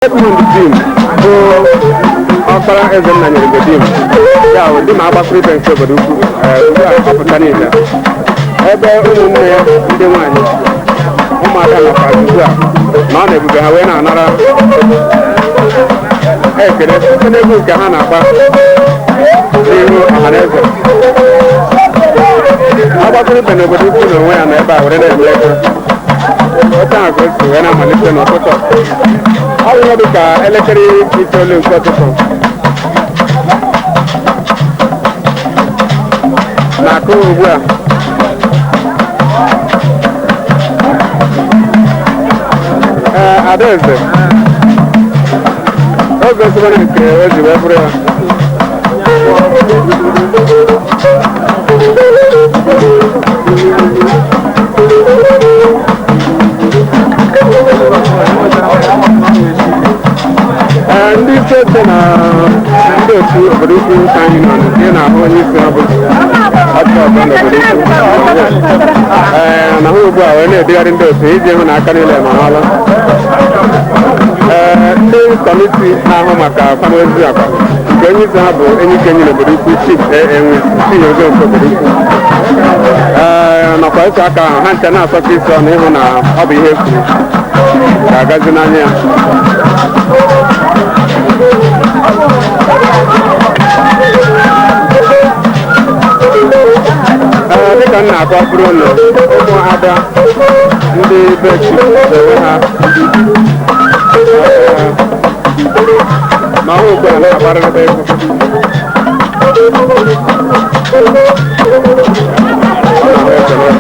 Edmund Dim bụ ọkpara Ezenna nyere Godim, ya bụ di ma agbakọrọ ibe nke obodo ukwu. Ugbu a ọ pụta niile ebe ụmụnne ya ndị nwanyị ụmụada nọkwa ugbu a na ọ na-ebube ha wee na-anara ekele site n'egwu nke ha na-agba n'ihu ọhaneze. Agbakọrọ ibe n'obodo ukwu na onwe ya nọ ebe a were na-eme ego otu ahụ ka o si wee na-amalite n'ụtụtụ. Ọ bụ ihe dị ka elekere 9 nke ụtụtụ na-akụ ugbu a. Ee, Adaeze oge osobere nke o ji wee bụrụ ya. Ee, ndị isi oche na ndị otu obodo ukwu ka anyị nọ nke na-ahụ onye isi ha bụ ọchị ọzọ n'obodo ukwu. Ee, na ha ugbu a wee na-edegharị ndị otu iji hụ na aka niile nọ n'ọrụ. Ee, ndị kọmiti na-ahụ maka akwamozu akwa nke onye isi ha bụ enyi kenyi n'obodo ukwu, Chief A.A. Nwisi nke obodo ukwu. Ee, nakwa ịtụ aka ahụ ha nche na-asọkọ isi ọnụ ịhụ na ọ bụ ihe e kwuru ga-agazi n'anya ya. Ee, dịka m na-akọ bụrụ ụlọ ụmụada ndị be chi onwe ha. Ee, ma ọ ugbu a na-agbarịrịba egwu. Ọ na-ahụ ekele.